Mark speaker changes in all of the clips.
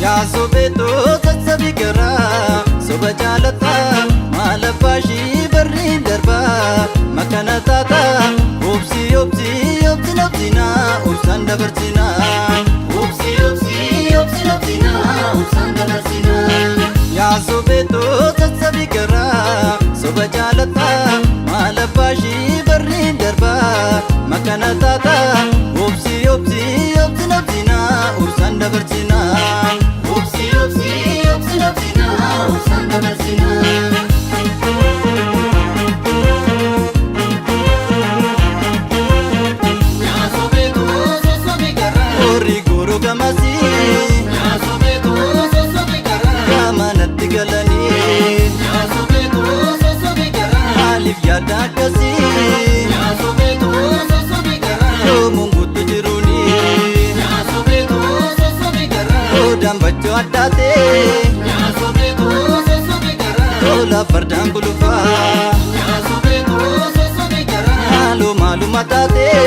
Speaker 1: Yaa sobeetoo sassabii garaa soba jaalataa maal abbaashii barriin darbaa makana taataa obsi obsi obsi obsinaa obsaan dabarsinaa. Obsi obsi obsi obsinaa obsaan dabarsinaa. Yaa sobeetoo sassabii garaa soba jaalataa maal abbaashii barriin darbaa makana taataa obsi obsi obsi obsinaa obsaan dabarsinaa. Obsi obsi obsi obsinaa obsaan dabarsinaa. Yaa sobeetoo sossobii garaa. Horii gooroo gamasii. Yaa sobeetoo sossobii garaa. Gaamanatti galanii. Yaa sobeetoo sossobii garaa. Maaliif yaadda akkasii? Yaa sobeetoo sossobii garaa. Yoomuun guutuu jiruuni. Yaa sobeetoo sossobii garaa. Odaan bachoo addaatee. Yaa sobeetoo sossobii garaa. Tola fardaan gulufaa. Yaa sobeetoo sossobii garaa. Haaloo maaluma taatee.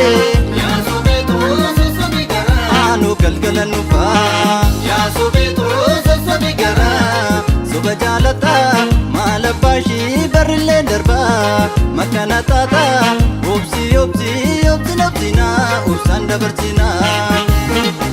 Speaker 1: Yaa sobeetoo sossobii garaa. Aanoo galgala nufaa. Yaa sobeetoo sossobii garaa. Soba jaalataa maal abbaashii barrillee darbaa makana taataa obsi obsi obsi obsinaa obsaan dabarsinaa.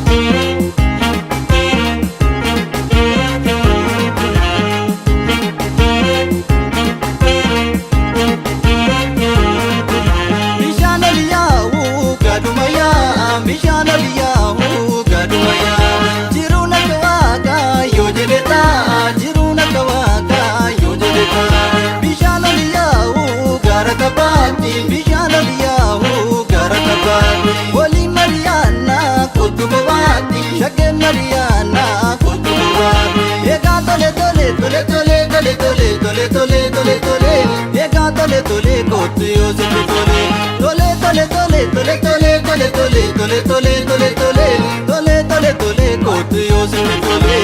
Speaker 1: Bishaan ol yaa'u gaduma yaa'a bishaan ol yaa'u gaduma yaa'a jiruun akka waaqaa yoo jedhe taa'a jiruun akka waaqaa yoo jedhe taa'a bishaan ol yaa'u gara tabbaatti bishaan ol yaa'u gara tabbaatti waliin mari'annaa kottu bobaatti shakkeen mari'annaa kottu bobaatti eegaa tole tole tole tole tole tole tole tole tole tole eegaa tole tole kottu yoo sitti tole tole tole tole tole tole tole tole tole tole tole tole tole tole tole kottu yoo sitti tole.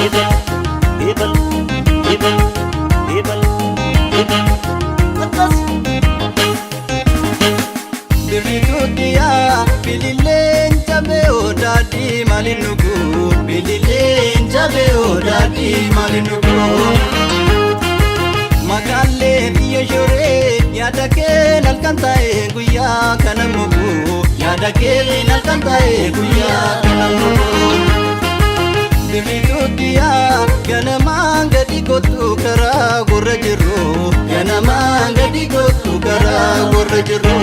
Speaker 2: Ebal, ebal, ebal, ebal, ebal. Akkas.
Speaker 1: Birrituutiyaa bililleen cabee odaadhii maaliin nugu bililleen cabee odaadhii maaliin nugu. Magaalee biyya shoree yaada keen halkan taa'ee guyyaa kana mugu yaada keen halkan taa'ee guyyaa kana mugu. Birrituutiyaa ganamaan gadi kottu karaa gurra jirru ganamaan gadi kottu karaa gurra jirru.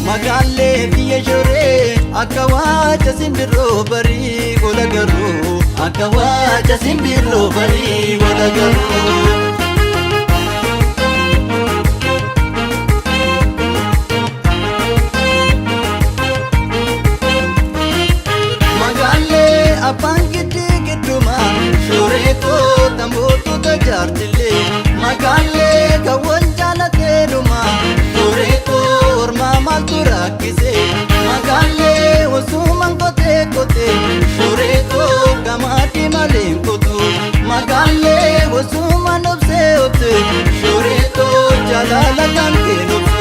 Speaker 1: Magaalee biyya shoree akka waaca simbirroo barii gola garuu akka waaca simbirroo barii gola garuu. Magaalee abbaan giddii gidduma shoree koo tambootu tajaajillee magaalee kaawwan jaalateedhuma shoree koo ormaa maaltu rakkise magaalee osumaan qotee qotee shoree koo gamaadhi malee qotu magaalee osumaan obsee obsee shoree koo jaalala kan kennuuf.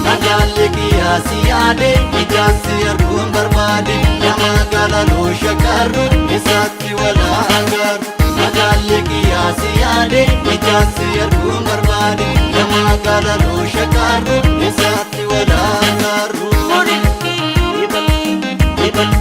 Speaker 1: Magaalli kiyyaasi yaade ijaansi arguun barbaade nama galaloo shakarru isaatti wal agarru. Magaalli kiyyaasi yaade ijaansi arguun barbaade nama galaloo shakarru isaatti wal agarru.
Speaker 2: Ebal, ebal,